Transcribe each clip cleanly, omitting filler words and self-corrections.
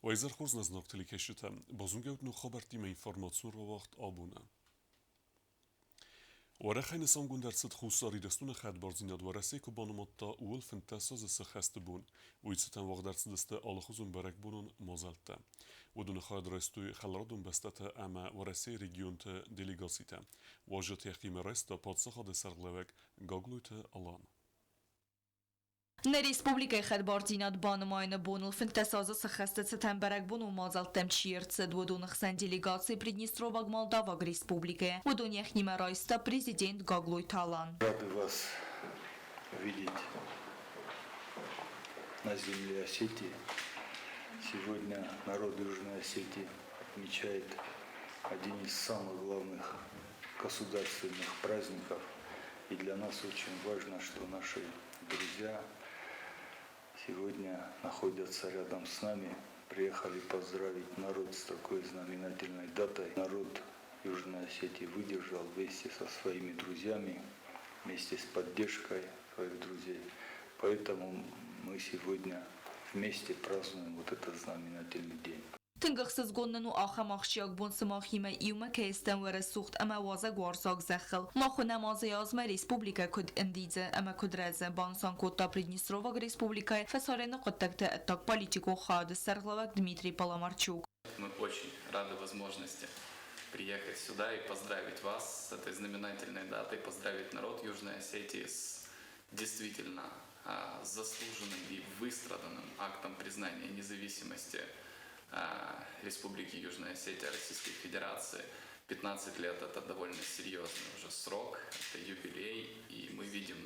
Уӕ хорз нӕ знаг телекӕсджытӕ, базонгӕ ут ног хабӕрттимӕ информацион рауагъд абоны. Уӕрӕхӕй нысангонд ӕрцыд Хуссар Ирыстоны хӕдбардзинад Уӕрӕсе куы банымадта, ууыл 15 азы цы хӕсты бон. Уый цытӕн уагъд ӕрцыдысты алыхуызон бӕрӕгбонон мадзӕлттӕ. Уыдоны хайад райстой хӕларадон бӕстӕтӕ ӕмӕ Уӕрӕсейы регионты делегацитӕ. Уазджыты йӕхимӕ райста паддзахады сӕргълӕууӕг Гаглойты Алан. Нӕ республикӕйы хӕдбардзинад банымайыны боныл 15 азы сыххӕсты цытӕн бӕрӕгбонон мадзӕлттӕм чи ӕрцыд, уыдоны хсӕн делегаци Приднестроваг Молдаваг Республикӕйы. Уыдон йӕхимӕ райста президент Гаглойты Алан. Рады вас видеть на земле Осетии. Сегодня народ Южной Осетии отмечает один из самых главных государственных праздников. И для нас очень важно, что наши друзья сегодня находятся рядом с нами, приехали поздравить народ с такой знаменательной датой. Народ Южной Осетии выдержал вместе со своими друзьями, вместе с поддержкой своих друзей. Поэтому мы сегодня вместе празднуем вот этот знаменательный день. Тынг ӕхсызгон нын у ахӕм ахсджиаг бон сымахимӕ иумӕ кӕй стӕм уӕрӕсугъд ӕмӕ уазӕгуарзаг зӕххыл. Мах уынӕм азӕй-азмӕ республикӕ куыд ӕндидзы ӕмӕ куыд рӕзы, банысан кодта Приднестроваг республикӕйы фӕсарӕны хъуыддӕгты ӕддагполитикон хайады сӕргълӕууӕг Дмитрий Паламарчук. Мы очень рады возможности приехать сюда и поздравить вас с этой знаменательной датой, поздравить народ Южной Осетии с действительно заслуженным и выстраданным актом признания независимости Республики Южная Осетия Российской Федерации. 15 лет – это довольно серьезный уже срок, это юбилей, и мы видим,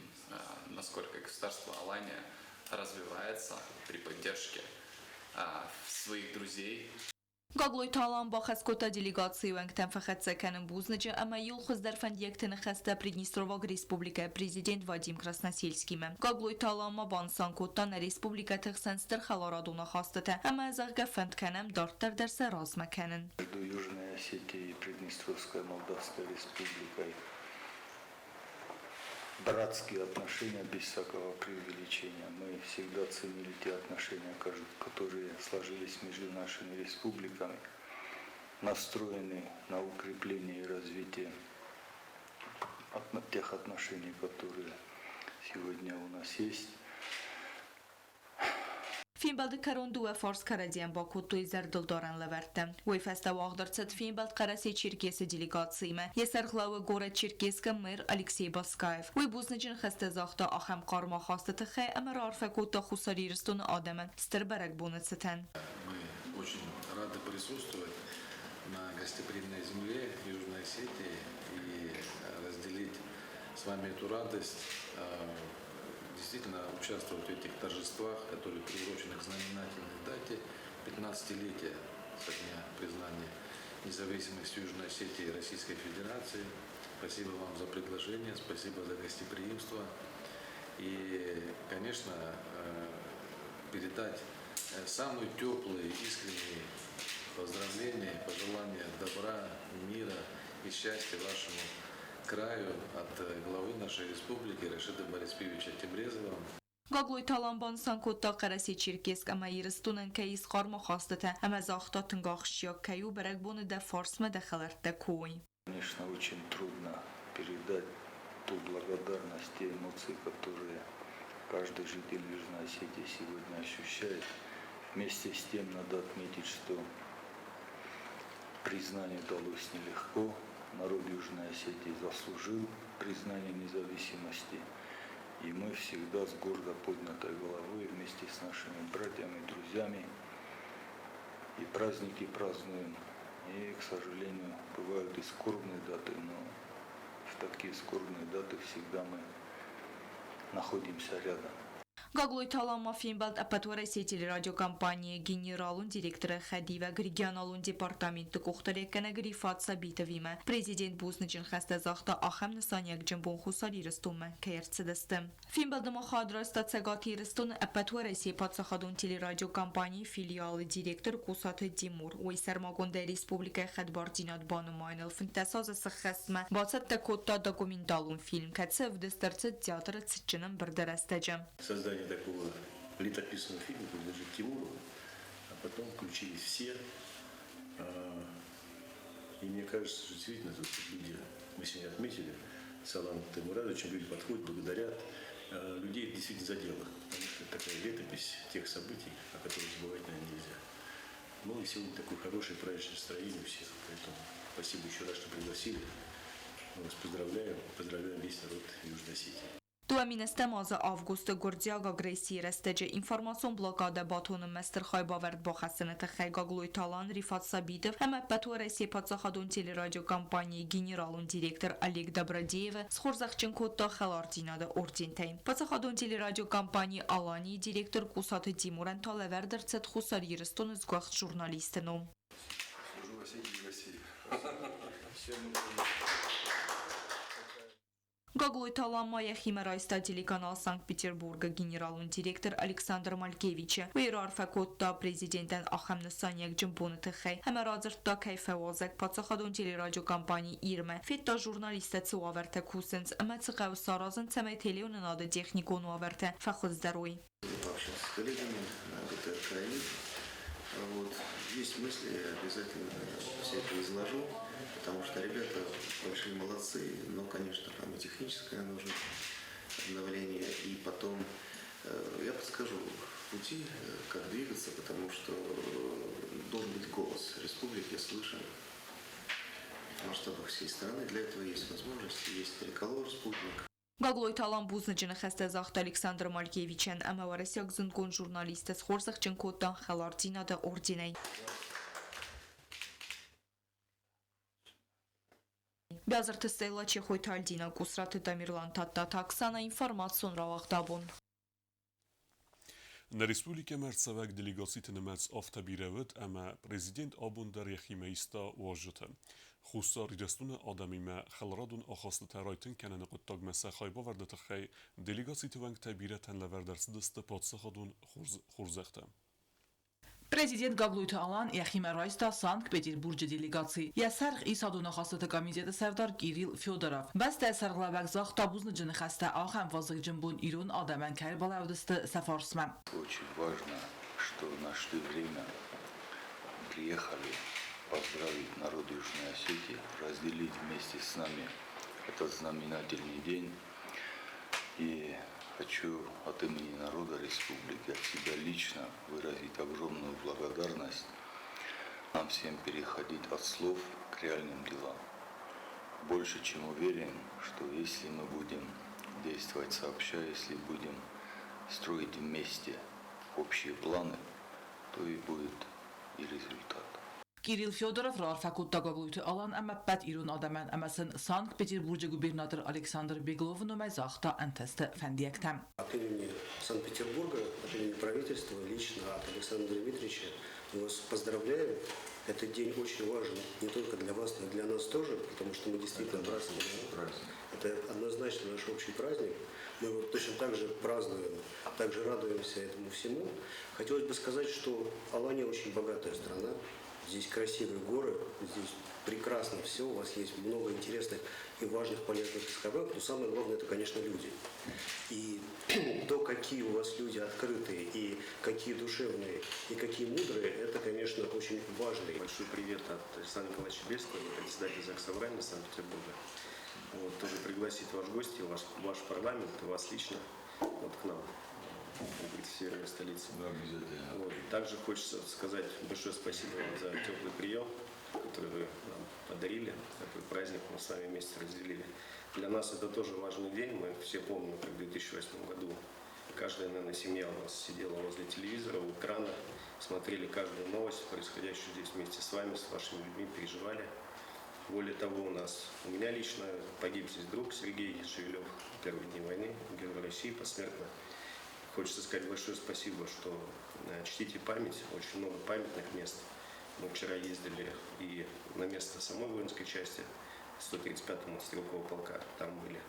насколько государство Алания развивается при поддержке своих друзей. Гаглойты Алан бахӕс кодта делегацийы уӕнгтӕн фӕхӕццӕ кӕнын бузныджы ӕмӕ иу хуыздӕр фӕндиӕгты ныхӕстӕ Приднестроваг республикӕйы президент Вадим Красносельскимӕ. Гаглойты Алан ма банысан кодта нӕ республикӕты хсӕн стыр хӕларадон ахастытӕ ӕмӕ, зӕгъгӕ, фӕнд кӕнӕм дарддӕр дӕр сӕ размӕ кӕнын. Между Южной Осетией и Приднестровской Молдавской Республикой братские отношения без всякого преувеличения. Мы всегда ценили те отношения, которые сложились между нашими республиками, настроены на укрепление и развитие тех отношений, которые сегодня у нас есть. Фембӕлды кӕрон дыууӕ фарс кӕрӕдзийӕн бакодтой зӕрдылдарӕн лӕвӕрттӕ. Уый фӕстӕ уагъд ӕрцыд фембӕлд Хъӕрӕсе-Черкесы делегациимӕ. Йӕ сӕргълӕууӕг горӕт Черкесскы мэр Алексей Баскаев. Уый бузныджы ныхӕстӕ загъта ахӕм хъарм ахасты тыххӕй ӕмӕ раарфӕ кодта Хуссар Ирыстоны адӕмӕн стыр бӕрӕгбоны цытӕн. Мы очень рады присутствовать на гостеприимной земле Южной Осетии и разделить с вами эту радость, действительно участвовать в этих торжествах, которые приурочены к знаменательной дате 15-летия со дня признания независимости Южной Осетии и Российской Федерации. Спасибо вам за предложение, спасибо за гостеприимство. И, конечно, передать самые теплые, искренние поздравления, пожелания добра, мира и счастья вашему краю от главы нашей республики Рашида Бориспиевича Темрезова. Гаглойты Алан банысан кодта Хъӕрӕсе-Черкесск ӕмӕ Ирыстонӕн кӕй ис хъарм ахастытӕ ӕмӕ загъта тынг ахсджиаг кӕй у бӕрӕгбоны дӕ фарсмӕ дӕ хӕлӕрттӕ куы уой. Конечно, очень трудно передать ту благодарность, те эмоции, которые каждый житель Южной Осетии сегодня ощущает. Вместе с тем надо отметить, что признание далось нелегко. Народ Южной Осетии заслужил признание независимости. И мы всегда с гордо поднятой головой вместе с нашими братьями, друзьями и праздники празднуем. И, к сожалению, бывают и скорбные даты, но в такие скорбные даты всегда мы находимся рядом. Гаглойты Алан ма фембӕлд Ӕппӕтуӕрӕсейы телерадиокомпанийы генералон директоры хӕдивӕг регионалон департаменты къухдариуӕггӕнӕг Рифат Сабитовимӕ. Президент бузныджы ныхӕстӕ загъта ахӕм нысаниуӕгджын бон Хуссар Ирыстонмӕ кӕй ӕрцыдысты. Фембӕлды ма хайад райста Цӕгат Ирыстоны Ӕппӕтуӕрӕсейы паддзахадон телерадиокомпанийы филиалы директор Кусаты Тимур. Уый сӕрмагондӕй республикӕйы хӕдбардзинад банымайыныл 15 азы сыххӕстмӕ бацӕттӕ кодта документалон фильм, кӕцы ӕвдыст ӕрцыд театры цытджын ӕмбырды рӕстӕджы. Создание такого летописного фильма принадлежит Тимуру. Потом включились все. И мне кажется, что действительно тут люди, мы сегодня отметили, с Аланом Таймуразовичем, люди подходят, благодарят. Людей это действительно задело, потому что это такая летопись тех событий, о которых забывать, наверное, нельзя. Ну и сегодня такое хорошее праздничное настроение у всех, поэтому спасибо еще раз, что пригласили. Мы вас поздравляем, поздравляем весь народ Южной Осетии. 2007 азы августы гуырдзиаг агрессийы рӕстӕджы информацион блокадӕ батонынмӕ стыр хайбавӕрд бахӕссыны тыххӕй Гаглойты Алан, Рифат Сабитов ӕмӕ Ӕппӕтуӕрӕсейы паддзахадон телерадиокомпанийы генералон директор Олег Добродеевы схорзӕхджын кодта Хӕлардзинады ордентӕй. Паддзахадон телерадиокомпани Алани-йы директор Кусаты Тимурӕн та лӕвӕрд ӕрцыд Хуссар Ирыстоны сгуыхт журналисты ном. Служу Осетии и России. Гаглойты Алан ма йӕхимӕ райста телеканал Санкт-Петербург-ы генералон директор Александр Малькевичы. Уый раарфӕ кодта президентӕн ахӕм нысаниуӕгджын боны тыххӕй ӕмӕ радзырдта, кӕй фӕуазӕг паддзахадон телерадиокомпани Ир-мӕ, федта журналисттӕ цы уавӕртӕ кусынц ӕмӕ цы хъӕуы саразын, цӕмӕй телеуынынады техникон уавӕртӕ фӕхуыздӕр уой. Пообщался с коллегами ГТРК. Вот. Есть мысли, я обязательно все это изложу, потому что ребята большие молодцы, но, конечно, там и техническое нужно обновление, и потом я подскажу пути, как двигаться, потому что должен быть голос республики слышен в масштабах всей страны. Для этого есть возможности, есть триколор, спутник. Гаглойты Алан бузныджы ныхӕстӕ загъта Александр Малькевичӕн ӕмӕ уӕрӕсейаг зындгонд журналисты схорзӕхджын кодта Хӕлардзинады орденӕй. Бязырты Стелла, Чехойты Альдина, Къусраты Тамерлан, Тадтаты Оксана, информацион рауагъд абон. Нӕ республикӕмӕ ӕрцӕуӕг делегациты нымӕц афтӕ бирӕ уыд, ӕмӕ президент абон дӕр йӕхимӕ иста уазджыты. Хуссар Ирыстоны адӕмимӕ хӕларадон ахастытӕ райтынг кӕныны хъуыддагмӕ сӕ хайбавӕрды тыххӕй делегациты уӕнгтӕ бирӕтӕн лӕвӕрд ӕрцыдысты паддзахадон хорзӕхтӕ. Президент Гаглойты Алан йӕхимӕ райста Санкт-Петербурджы делегаци. Йӕ сӕргъ исадон ахастыты комитеты сӕрдар Кирилл Федоров. Бӕстӕйы сӕргълӕууӕг загъта бузныджы ныхӕстӕ ахӕм вазыгджын бон ирон адӕмӕн кӕй ӕрбалӕудысты сӕ фарсмӕ. Очень важно, что нашли время, приехали поздравить народ Южной Осетии, разделить вместе с нами этот знаменательный день. И хочу от имени народа республики, от себя лично выразить огромную благодарность нам всем переходить от слов к реальным делам. Больше чем уверен, что если мы будем действовать сообща, если будем строить вместе общие планы, то и будет и результат. Кирилл Федоров раарфӕ кодта Гаглойты Алан ӕмӕ ӕппӕт ирон адӕмӕн ӕмӕ сын Санкт-Петербурджы губернатор Александр Бегловы номӕй загъта ӕнтысты фӕндиӕгтӕ. От имени Санкт-Петербурга, от имени правительства, лично от Александра Дмитриевича мы вас поздравляем. Этот день очень важен не только для вас, но и для нас тоже, потому что мы действительно Это празднуем. праздник. Это однозначно наш общий праздник. Мы его точно так же празднуем, также радуемся этому всему. Хотелось бы сказать, что Алания очень богатая страна. Здесь красивые горы, здесь прекрасно все, у вас есть много интересных и важных, полезных ископаемых, но самое главное, это, конечно, люди. И то, какие у вас люди открытые, и какие душевные, и какие мудрые, это, конечно, очень важно. Большой привет от Александра Николаевича Бельского, председателя Заксобрания Санкт-Петербурга. Вот, тоже пригласить ваш гости, ваш парламент, и вас лично вот, к нам, в северную столицу. Да, обязательно. Вот. Также хочется сказать большое спасибо вам за теплый прием, который вы нам подарили. Такой праздник мы с вами вместе разделили. Для нас это тоже важный день. Мы все помним, как в 2008 году каждая, наверное, семья у нас сидела возле телевизора, у экрана, смотрели каждую новость, происходящую здесь вместе с вами, с вашими людьми, переживали. Более того, у меня лично погиб здесь друг Сергей Шевелев в первые дни войны, герой России посмертно. Хочется сказать большое спасибо, что чтите память, очень много памятных мест. Мы вчера ездили и на место самой воинской части 135-го мотострелкового полка, там были.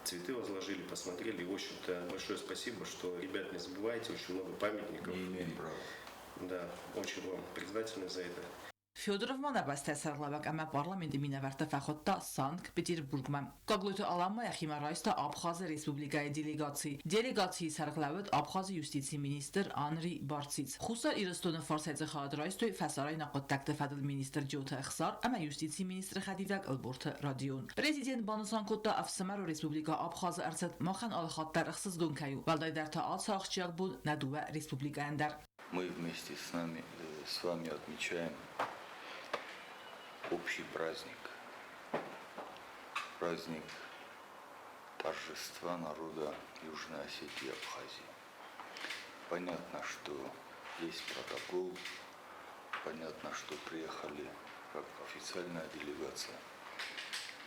Цветы возложили, посмотрели. И, в общем-то, большое спасибо, что, ребят, не забывайте, очень много памятников. Не имеем права. Да, очень вам признательны за это. Федоров ма нӕ бӕстӕйы сӕргълӕууӕг ӕмӕ парламенты минӕвӕртты фӕхуыдта Санкт-Петербургмӕ. Гаглойты Алан ма йӕхимӕ райста Абхазы республикӕйы делегаци. Делегацийы сӕргълӕууӕг Абхазы юстицийы министр Анри Барциц. Хуссар Ирыстоны фарсӕй дзыхыад райстой фӕсарӕйнаг хъуыддӕгты фӕдыл министр Джиоты Ӕхсар ӕмӕ юстицийы министры хӕдивӕг Ӕлборты Родион. Президент банысан кодта, ӕфсымӕрон республикӕ Абхазы ӕрцыд махӕн алыхатт дӕр ӕхсызгон кӕй у, уӕлдайдӕр та ацы ахсджиаг бон нӕ дыууӕ республикӕйӕн дӕр. Мы вместе с нами, с вами отмечаем общий праздник. Праздник торжества народа Южной Осетии и Абхазии. Понятно, что есть протокол, понятно, что приехали как официальная делегация,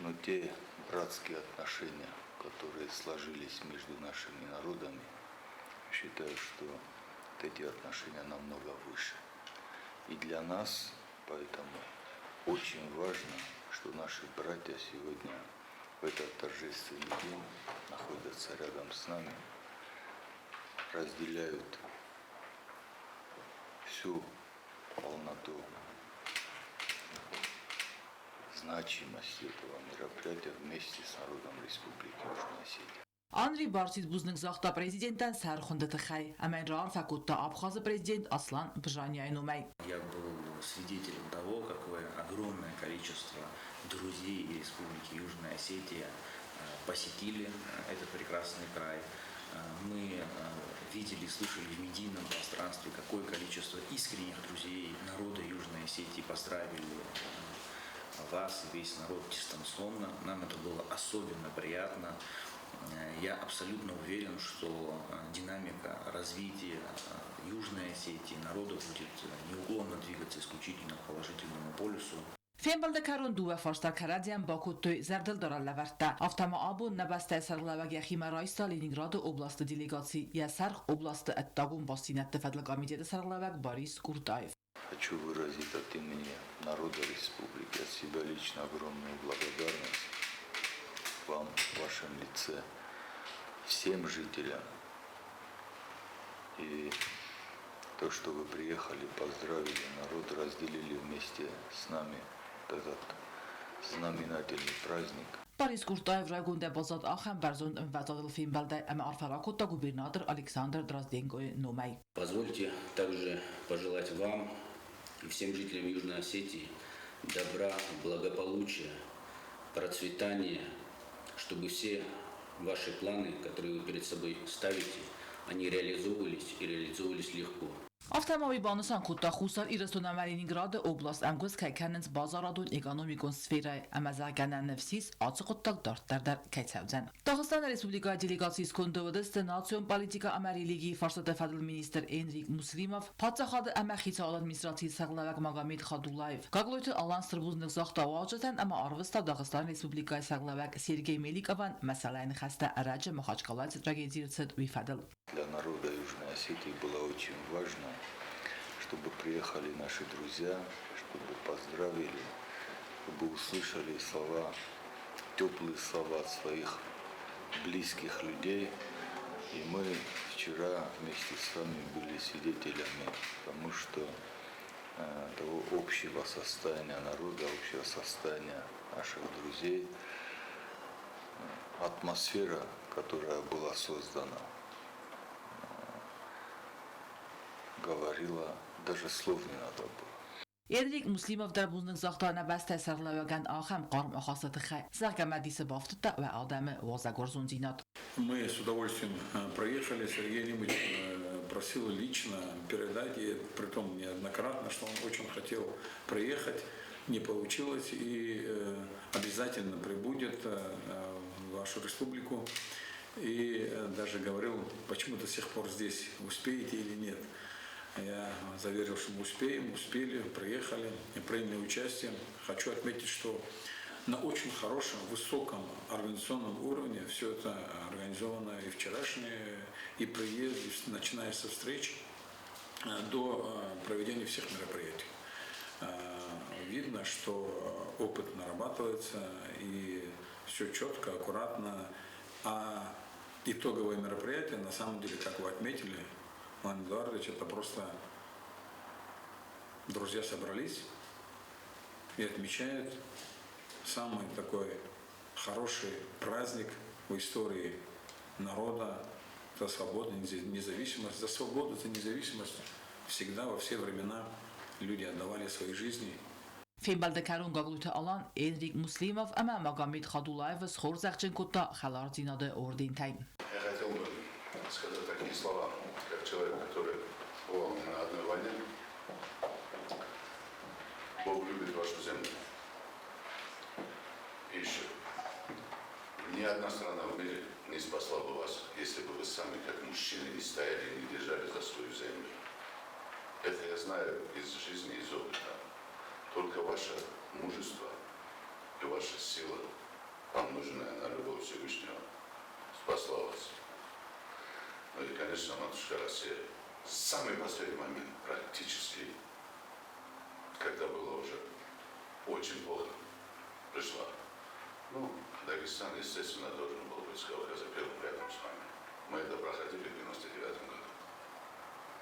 но те братские отношения, которые сложились между нашими народами, считаю, что эти отношения намного выше. И для нас поэтому очень важно, что наши братья сегодня в этот торжественный день находятся рядом с нами, разделяют всю полноту значимости этого мероприятия вместе с народом Республики Южная Осетия. Анри Барциц бузныг загъта президентӕн сӕрыхъуынды тыххӕй ӕмӕ йын раарфӕ кодта Абхазы президент Аслан Бжанияйы номӕй. Я был свидетелем того, какое огромное количество друзей Республики Южная Осетия посетили этот прекрасный край. Мы видели и слышали в медийном пространстве, какое количество искренних друзей народа Южной Осетии поздравили вас и весь народ дистанционно. Нам это было особенно приятно. Я абсолютно уверен, что динамика развития Южной Осетии, народа будет неуклонно двигаться исключительно к положительному полюсу. Фембӕлды кӕрон дыууӕ фарс дӕр кӕрӕдзийӕн бакодтой зӕрдылдарӕн лӕвӕрттӕ. Афтӕ ма абон нӕ бӕстӕйы сӕргълӕууӕг йӕхимӕ райста Ленинграды областы делегаци, йӕ сӕргъ областы ӕддагон бастдзинӕдты фӕдыл комитеты сӕргълӕууӕг Борис Куртаев. Хочу выразить от имени народа республики, от себя лично огромную благодарность вам, в вашем лице, всем жителям. И то, что вы приехали, поздравили народ, разделили вместе с нами этот знаменательный праздник. Борис Куртаев райгондӕй баззад ахӕм бӕрзонд ӕмвӕзадыл фембӕлдӕй ӕмӕ арфӕ ракодта губернатор Александр Дрозденкойы номӕй. Позвольте также пожелать вам и всем жителям Южной Осетии добра, благополучия, процветания, чтобы все ваши планы, которые вы перед собой ставите, они реализовывались и реализовывались легко. Афтӕ ма уый банысан кодта, Хуссар Ирыстон ӕмӕ Ленинграды област ӕмгуыст кӕй кӕнынц базарадон-экономикон сферӕйы ӕмӕ зӕгъгӕ нӕ ныфс ис, ацы хъуыддаг дарддӕр дӕр кӕй цӕудзӕн. Дагъистаны Республикӕйы делегацийы сконды уыдысты национ политикӕ ӕмӕ религийы фарстаты фӕдыл министр Энрик Муслимов, паддзахады ӕмӕ хицауады администрацийы сӕргълӕууӕг Магомед Хадулаев. Гаглойты Алан стыр бузныг загъта уазджытӕн ӕмӕ арвыста Дагъистаны Республикӕйы сӕргълӕууӕг Сергей Меликовӕн мӕсӕлӕйы ныхӕстӕ ӕрӕджы Махачкалайы цы трагеди ӕрцыд, уый фӕдыл. Для народа Южной Осетии было очень важно, чтобы приехали наши друзья, чтобы поздравили, чтобы услышали слова, теплые слова от своих близких людей. И мы вчера вместе с вами были свидетелями тому, что того общего состояния народа, общего состояния наших друзей, атмосфера, которая была создана, говорила, даже слов не надо было. Энрик Муслимов дӕр бузныг загъта нӕ бӕстӕйы сӕргълӕууӕгӕн ахӕм хъарм ахасты тыххӕй, зӕгъгӕ мӕ дисы бафтыдта уӕ адӕмы уазӕгуарзондзинад. Мы с удовольствием проехали. Сергей Лимович просил лично передать, и притом неоднократно, что он очень хотел приехать, не получилось, и обязательно прибудет в вашу республику. И даже говорил, почему до сих пор здесь, успеете или нет. Я заверил, что мы успеем, успели, приехали, приняли участие. Хочу отметить, что на очень хорошем, высоком организационном уровне все это организовано, и вчерашнее, и приезд, и начиная со встреч до проведения всех мероприятий. Видно, что опыт нарабатывается, и все четко, аккуратно. А итоговое мероприятие, на самом деле, как вы отметили, Владимир Эдуардович, это просто друзья собрались, и отмечают самый такой хороший праздник в истории народа за свободу, независимость. За свободу, за независимость всегда во все времена люди отдавали свои жизни. Фембӕлды кӕрон Гаглойты Алан Энрик Муслимов ӕмӕ Магомед Хадулаевы схорзӕхджын кодта хӕлардзинады ордентӕй. Я хотел бы сказать такие слова, как человек, который был на одной войне. Бог любит вашу землю. И еще. Ни одна страна в мире не спасла бы вас, если бы вы сами, как мужчины, не стояли и не держали за свою землю. Это я знаю из жизни, из опыта. Только ваше мужество и ваша сила, помноженная на любовь Всевышнего, спасла вас. Ну и, конечно, матушка Россия, самый последний момент практически, когда было уже очень плохо, пришла. Ну, Дагестан, естественно, должен был быть с Кавказа первым рядом с вами. Мы это проходили в 99 году.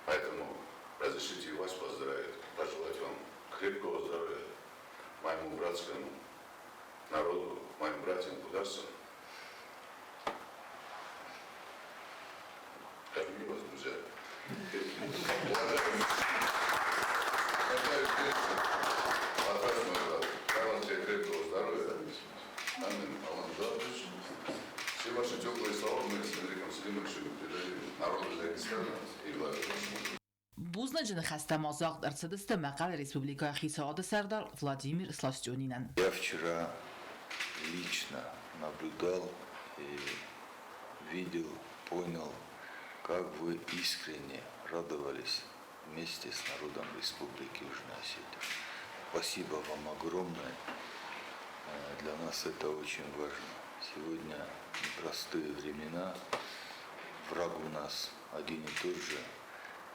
Поэтому разрешите и вас поздравить, пожелать вам крепкого здоровья, моему братскому народу, моим братьям кударцам. Я люблю вас, друзья. Уважаемый, Атас мой брат, дай вам тебе крепкого здоровья. Амин, Алан Жадович. Все ваши теплые слова мы с Энриком Селимовичем передадим народу Дагестана и главе вашему. Бузныджы ныхӕстӕ ма загъд ӕрцыдысты Мӕхъӕлы Республикӕйы Хицауады Сӕрдар Владимир Сластенинӕн. Я вчера лично наблюдал и видел, понял, как вы искренне радовались вместе с народом Республики Южная Осетия. Спасибо вам огромное. Для нас это очень важно. Сегодня непростые времена. Враг у нас один и тот же.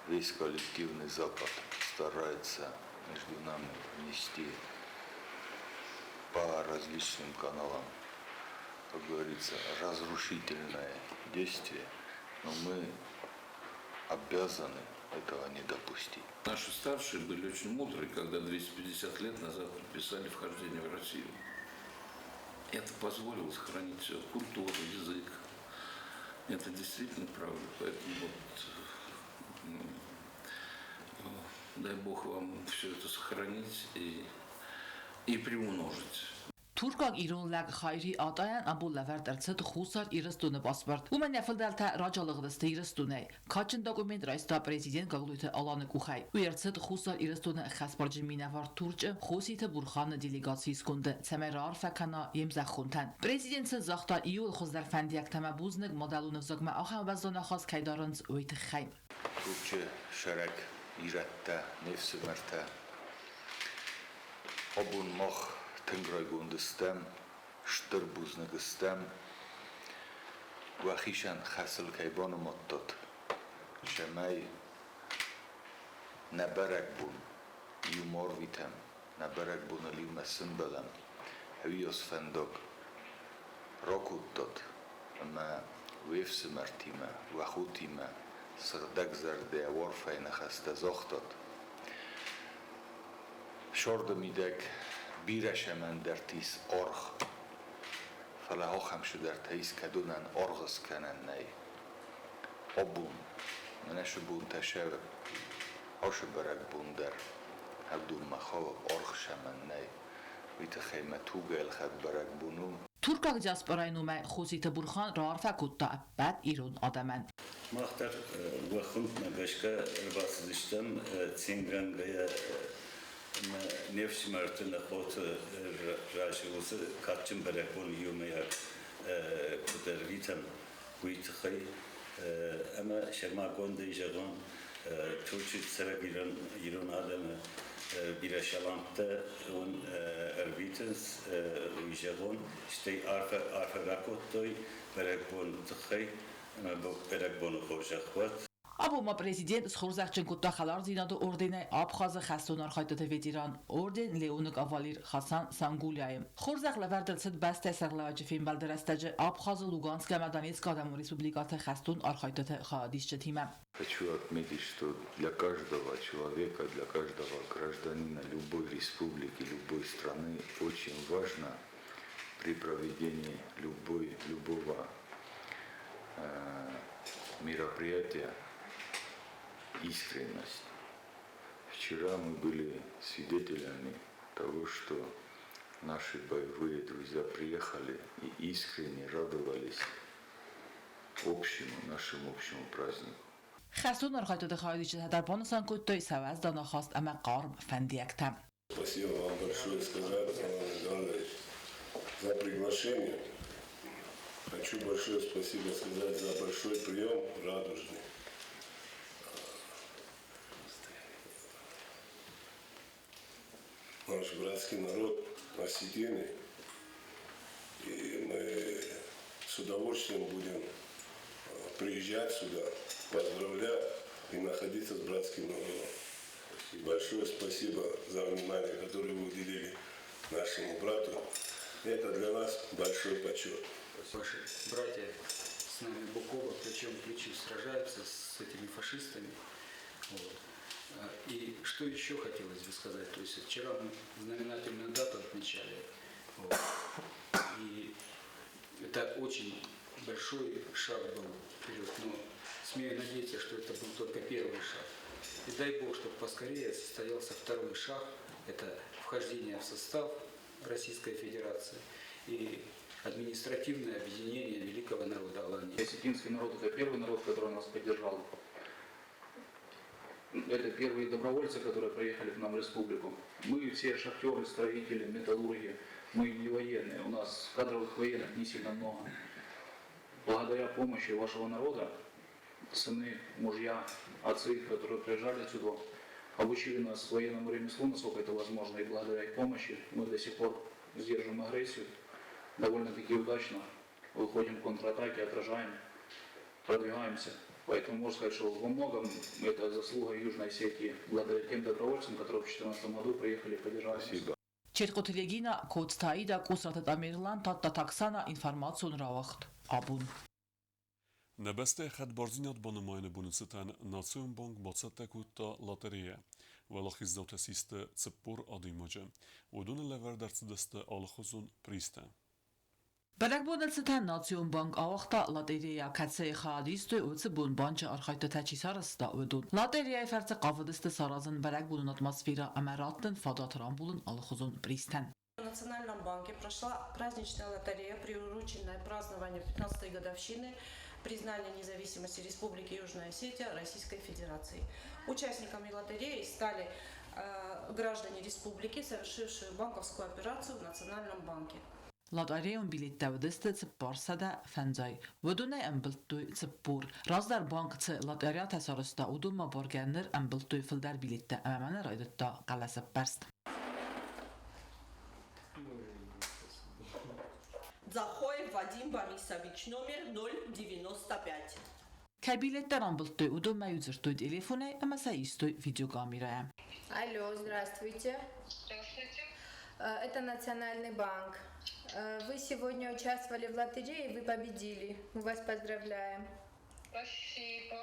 Весь коллективный Запад старается между нами внести по различным каналам, как говорится, разрушительное действие, но мы обязаны этого не допустить. Наши старшие были очень мудрые, когда 250 лет назад подписали вхождение в Россию. Это позволило сохранить все, культуру, язык. Это действительно правда. Поэтому вот, дай Бог вам все это сохранить и приумножить. Туркаг ирон лӕг Хайри Атайӕн абон лӕвӕрд ӕрцыд Хуссар Ирыстоны паспорт. Уымӕн йӕ фыдӕлтӕ раджы алыгъдысты Ирыстонӕй. Кадджын документ райста президент Гаглойты Аланы къухӕй. Уый ӕрцыд Хуссар Ирыстоны ӕххӕстбарджын минӕвар Турчы Хоситы Бурханы делегацийы сконды, цӕмӕй раарфӕ кӕна йе мзӕххонтӕн. Президент сын загъта иууыл хуыздӕр фӕндиӕгтӕ ӕмӕ бузныг мадӕлон ӕвзагмӕ ахӕм уӕздан ахаст кӕй дарынц, уый тыххӕй. Турчы сӕрак ирӕттӕ, не фсымӕртӕ, абон мах тынг райгонд стӕм, стыр бузныг стӕм, уӕхицӕн хӕсыл кӕй банымадтат, цӕмӕй нӕ бӕрӕгбон иумӕ арвитӕм, нӕ бӕрӕгбоныл иумӕ сымбӕлӕм, ӕвиас фӕндаг ракодтат ӕмӕ уе фсымӕртимӕ, уӕ хотимӕ сыгъдӕгзӕрдӕ арфӕйы ныхӕстӕ загътат. Сӕрды мидӕг бирӕ сӕмӕндӕрты ис аргъ, фӕлӕ ахӕм цыдӕртӕ ис, кӕдонӕн аргъ скӕнӕн нӕй. Абон, мӕнӕ цы бонтӕ сӕвӕр, ацы бӕрӕгбон дӕр уыдонмӕ хауы, аргъ сӕмӕн нӕй. Уый тыххӕй мӕ тугӕлхӕд бӕрӕгбон у. Туркаг диаспорайы номӕй Хозиты Бурхан раарфӕ кодта ӕппӕт ирон адӕмӕн. Мах дӕр уӕ хуындмӕ гӕсгӕ ӕрбацыдыстӕм цингӕнгӕйӕ не фсымӕрты, нӕ хоты раз уыцы кадджын бӕрӕгбон иумӕйаг куыд ӕрвитӕм, уый тыххӕй. Ӕмӕ сӕрмагондӕй зӕгъон, Турчы цӕрӕг ирон адӕмы бирӕ саламттӕ уын ӕрвитынц, уый зӕгъон, стӕй арфӕ ракодтой бӕрӕгбоны тыххӕй ӕмӕ бӕрӕгбоны хорзӕх уӕд. Абон ма президент схорзӕхджын кодта Хӕлардзинады орденӕй Абхазы хӕстон архайдтыты ветеран, орден Леоны кавалер Хасан Сангулияйы. Хорзӕх лӕвӕрд ӕрцыд бӕстӕйы сӕргълӕууӕджы фембӕлды рӕстӕджы Абхазы, Луганскы ӕмӕ Донецкы адӕмон республикӕты хӕстон архайдтыты хайадисджытимӕ. Хочу отметить, что для каждого человека, для каждого гражданина любой республики, любой страны очень важно при проведении любой, любого мероприятия искренность. Вчера мы были свидетелями того, что наши боевые друзья приехали и искренне радовались общему, нашему общему празднику. Хӕстон архайдтыты хайадисджытӕ дӕр банысан кодтой сӕ уӕздан ахаст ӕмӕ хъарм фӕндиӕгтӕ. Спасибо вам большое сказать, Алан Эдуардович, за приглашение. Хочу большое спасибо сказать за большой прием радужный. Наш братский народ осетины. И мы с удовольствием будем приезжать сюда, поздравлять и находиться с братским народом. Большое спасибо за внимание, которое вы уделили нашему брату. Это для нас большой почет. Ваши братья с нами бок о бок, плечом к плечу сражаются с этими фашистами. Вот. И что еще хотелось бы сказать, то есть вчера мы знаменательную дату отмечали, вот. И это очень большой шаг был вперед, но смею надеяться, что это был только первый шаг. И дай Бог, чтобы поскорее состоялся второй шаг, это вхождение в состав Российской Федерации и административное объединение великого народа Алании. Осетинский народ – это первый народ, который нас поддержал. Это первые добровольцы, которые приехали к нам в республику. Мы все шахтеры, строители, металлурги, мы не военные. У нас кадровых военных не сильно много. Благодаря помощи вашего народа, сыны, мужья, отцы, которые приезжали отсюда, обучили нас военному ремеслу, насколько это возможно, и благодаря их помощи мы до сих пор сдерживаем агрессию довольно-таки удачно. Выходим в контратаки, отражаем, продвигаемся. Поэтому можно сказать, что во многом это заслуга Южной Осетии, благодаря тем добровольцам, которые в 2014 году приехали и поддержали нас. Четъоты Регина, Коцты Аида, Къусраты Тамерлан, Тадтаты Оксана, информацион рауагъд Абон. Нӕ бӕстӕйы хӕдбардзинад банымайыны боны цытӕн Национ банк бацӕттӕ кодта лотерея. Уӕлахиздзаутӕ систы 40 адӕймаджы. Уыдоны лӕвӕрд ӕрцыдысты алыхуызон призтӕ. Бӕрӕгбоны цытӕн Национ банк ауагъта лотерея, кӕцыйы хайад истой уыцы бон банчы архайдтытӕ чи сарӕзта, уыдон. Лотереяйы фӕрцы хъавыдысты саразын бӕрӕгбонон атмосферӕ ӕмӕ раттын фадат рамбулын алыхуызон призтӕн. В Национальном банке прошла праздничная лотерея, приуроченная празднованию 15-й годовщины признания независимости Республики Южная Осетия Российской Федерации. Участниками лотереи стали граждане республики, совершившие банковскую операцию в Национальном банке. Лотарейон билеттӕ уыдысты 450. Уыдонӕй ӕмбылдтой 40. Раздӕр банк цы лотереятӕ сарӕзта, уыдонмӕ баргӕ ныр ӕмбылдтой фылдӕр билеттӕ ӕмӕ мӕнӕ райдыдта хъӕлӕсӕппӕрст. Дзахоев Вадим Борисович, номер 095. Кӕй билеттӕ рамбылдтой, уыдонмӕ-иу дзырдтой телефонӕй ӕмӕ сӕ истой видеокамерӕйӕ. Алло, здравствуйте. Здравствуйте. Это Национальный банк. Вы сегодня участвовали в лотерее, вы победили. Мы вас поздравляем. Спасибо,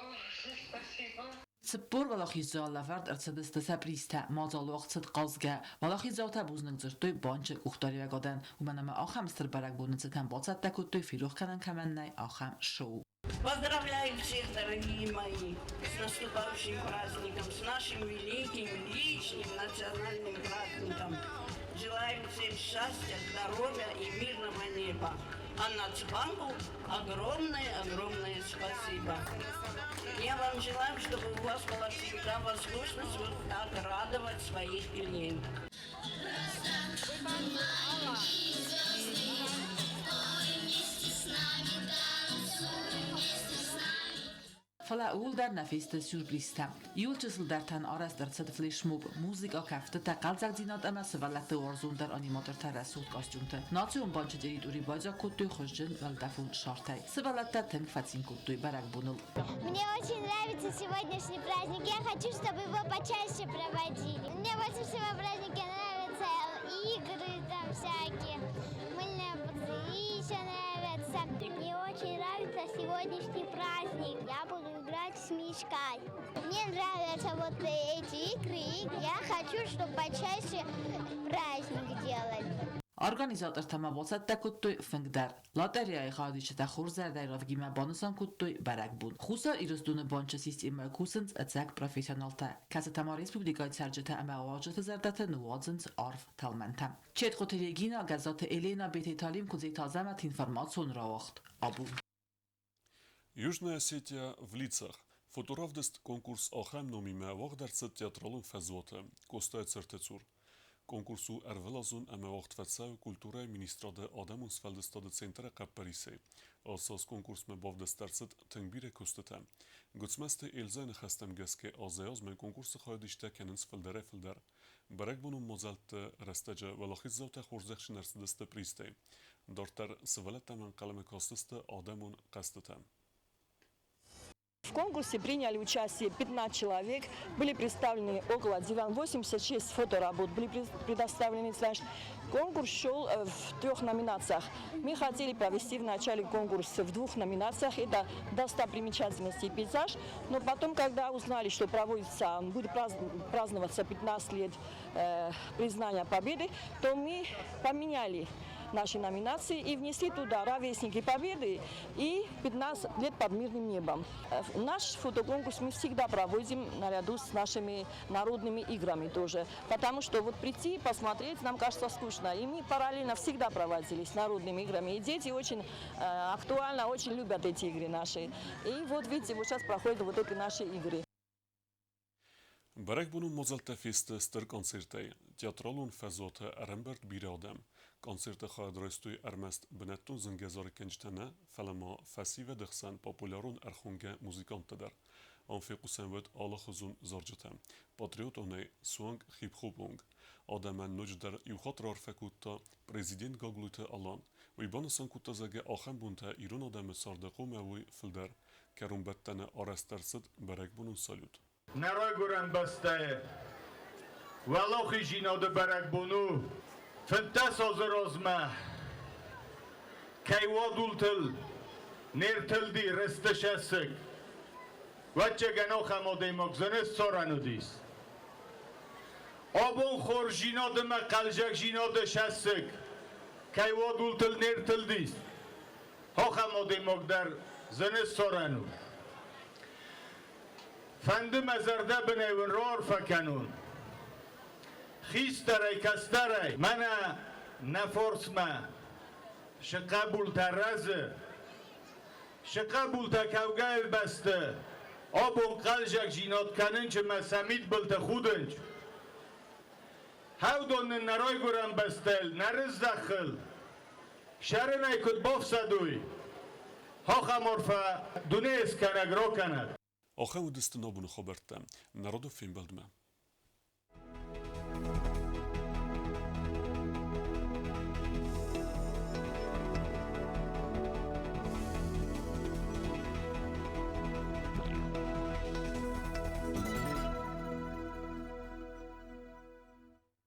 спасибо. 40 уӕлахиздзауӕн лӕвӕрд ӕрцыдысты сӕ призтӕ. Мадзал уагъд цыд хъазгӕ. Уӕлахиздзаутӕ бузныг дзырдтой банчы къухдариуӕгадӕн, уымӕн ӕмӕ ахӕм стыр бӕрӕгбоны цытӕн бацӕттӕ кодтой ферох кӕнӕн кӕмӕн нӕй, ахӕм шоу. Поздравляю всех, дорогие мои, с наступающим праздником, с нашим великим личным национальным праздником. Желаю всем счастья, здоровья и мирного неба. А Нацбанку огромное-огромное спасибо. Я вам желаю, чтобы у вас была всегда возможность вот так радовать своих клиентов. Маленькие звезды, пой вместе с нами, танцуй вместе с нами. Фӕлӕ ууыл дӕр нӕ фесты сюрпризтӕ. Иуыл чысылдӕртӕн арӕзт ӕрцыд флешмоб, музыкӕ, кӕфтытӕ, хъӕлдзӕгдзинад ӕмӕ сывӕллӕтты уарзондӕр аниматортӕ рӕсугъд костюмты. Национ банчы территорийы байдзаг кодтой хуызджын уӕлдӕфон шартӕй. Сывӕллӕттӕ тынг фӕцин кодтой бӕрӕгбоныл. Мне очень нравится сегодняшний праздник. Я хочу, чтобы его почаще проводили. Мне больше всего в празднике нравятся игры там всякие. Мыльные пузыри еще нравятся. Мне очень нравится сегодняшний праздник. Я буду играть с Мишкой. Мне нравятся вот эти игры. Я хочу, чтобы почаще праздник делали. Организатортӕ ма бацӕттӕ кодтой фынг дӕр. Лотерейӕйы хайадисджытӕ хорз зӕрдӕйы равгимӕ банысан кодтой бӕрӕгбон. Хуссар Ирыстоны банчы системӕйы кусынц ӕцӕг профессионалтӕ, кӕцытӕ ма республикӕйы цӕрджытӕ ӕмӕ уазджыты зӕрдӕты ныууадзынц арф тӕлмӕнтӕ. Четхъуты Регина, Гӕззаты Елена, Бететы Алим, Куыдзеты Азӕмӕт информацион рауагъд. Абон. Южная Осетия в лицах. Фоторавдыст конкурс ахӕм номимӕ уагъд ӕрцыд театралон фӕзуаты Къостайы цырты цур. Конкурс у ӕрвылазон ӕмӕ уагъд фӕцӕуы культурӕйы министрады адӕмон сфӕлдыстады центры хъӕппӕрисӕй. Ацы аз конкурсмӕ бавдыст ӕрцыд тынг бирӕ куыстытӕ. Гуыцмӕзты Эльзӕйы ныхӕстӕм гӕсгӕ азӕй-азмӕ конкурсы хайадисттӕ кӕнынц фылдӕрӕй-фылдӕр. Бӕрӕгбонон мадзӕлтты рӕстӕджы уӕлахиздзаутӕ хорзӕхджын ӕрцыдысты призтӕй. Дарддӕр сывӕллӕттӕм ӕнхъӕлмӕ кастысты адӕмон хъӕзтытӕ. В конкурсе приняли участие 15 человек, были представлены около 86 фоторабот, были предоставлены. Значит, конкурс шел в трех номинациях. Мы хотели провести в начале конкурс в двух номинациях. Это достопримечательности и пейзаж. Но потом, когда узнали, что проводится, будет праздноваться 15 лет признания Победы, то мы поменяли наши номинации и внесли туда «Ровесники Победы» и «15 лет под мирным небом». Наш фотоконкурс мы всегда проводим наряду с нашими народными играми тоже, потому что вот прийти, посмотреть нам кажется скучно. И мы параллельно всегда проводили с народными играми. И дети очень актуально, очень любят эти игры наши. И вот видите, вот сейчас проходят вот эти наши игры. Бӕрӕгбонон мадзӕлттӕ фесты стыр концертӕй. Театралон фӕзуаты ӕрӕмбырд бирӕ адӕм. Концерты хайад райстой ӕрмӕст бынӕттон зынгӕ зарӕггӕнджытӕ нӕ, фӕлӕ ма фӕсивӕды хсӕн популярон ӕрхонгӕ музыканттӕ дӕр. Ам фехъусӕн уыд алыхуызон зарджытӕ. Патриотонӕй суанг хип-хоп онг. Адӕмӕн ноджыдӕр иу хатт раарфӕ кодта президент Гаглойты Алан. Уый банысан кодта, зӕгъгӕ, ахӕм бонтӕ ирон адӕмы царды хъуамӕ уой фылдӕр. Кӕронбӕттӕны арӕзт ӕрцыд бӕрӕгбонон салют. Нӕ райгуырӕн бӕстӕйы Уӕлахиздзинады бӕрӕгбон у 15 азы размӕ кӕй уадултыл не ртылди рысты сӕссыг, Ӕвӕццӕгӕн ахӕм адӕймаг зыны ссарӕн уыдис. Абон хорздзинад ӕмӕ хъӕлдзӕгдзинады сӕссыг кӕй уадултыл не ртылдис, ахӕм адӕймаг дӕр зыны ссарӕн у. Фӕнды мӕ зӕрдӕбынӕй уын раарфӕ кӕнон. Хистӕрӕй, кӕстӕрӕй, мӕнӕ нӕ форсмӕ цы хъӕбултӕ рӕзы, цы хъӕбултӕ кӕугӕйы бӕсты абон хъӕлдзӕгдзинад кӕнынч ӕмӕ сӕ мидбылты худынч. Хӕвдон нын нӕ райгуырӕн бӕстӕйыл, нӕ рыззӕххыл сӕрынӕй куыд бафсӕдуй, ахӕм арфӕ дунейы скӕнӕг ракӕнӕд. Ахӕм уыдысты нӕ абоны хабӕрттӕ. Народы фембӕлдмӕ.